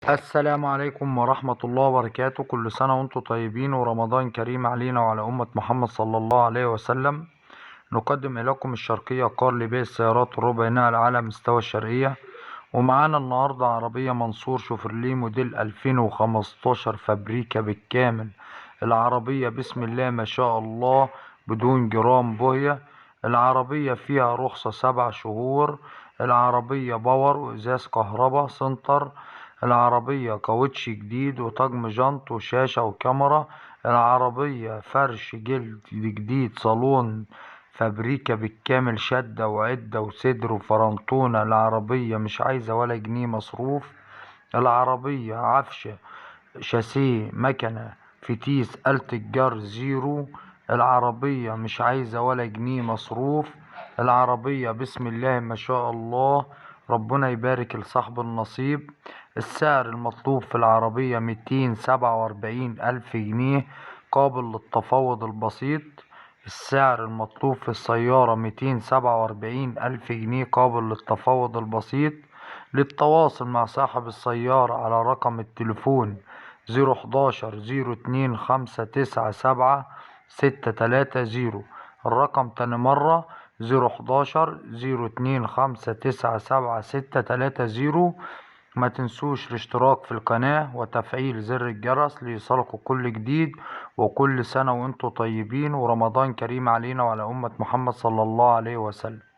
السلام عليكم ورحمة الله وبركاته. كل سنة وانتم طيبين ورمضان كريم علينا وعلى أمة محمد صلى الله عليه وسلم. نقدم إليكم الشرقية كار لبيع السيارات الربع نقل على مستوى الشرقية، ومعانا النهاردة عربية منصور شوفرليه موديل 2015 فابريكا بالكامل. العربية بسم الله ما شاء الله بدون جرام بوهية. العربية فيها رخصة 7 شهور. العربية power وإزاز كهرباء center. العربية كاوتش جديد وطقم جنط وشاشة وكاميرا. العربية فرش جلد جديد صالون فابريكا بالكامل، شدة وعدة وصدر وفرنطونة. العربية مش عايزة ولا جنيه مصروف. العربية عفشة شاسيه مكنة فتيس آلة الجر زيرو. العربية مش عايزة ولا جنيه مصروف. العربية بسم الله ما شاء الله، ربنا يبارك لصاحب النصيب. السعر المطلوب في العربية 247,000 جنيه، قابل للتفاوض البسيط. السعر المطلوب في السيارة 247,000 جنيه، قابل للتفاوض البسيط. للتواصل مع صاحب السيارة على رقم التليفون zero حداشر zero اتنين خمسة تسعة سبعة ستة تلاتة zero. الرقم تاني مرة zero حداشر zero اتنين خمسة تسعة سبعة ستة تلاتة zero. ما تنسوش الاشتراك في القناة وتفعيل زر الجرس ليصلكوا كل جديد. وكل سنة وانتم طيبين ورمضان كريم علينا وعلى أمة محمد صلى الله عليه وسلم.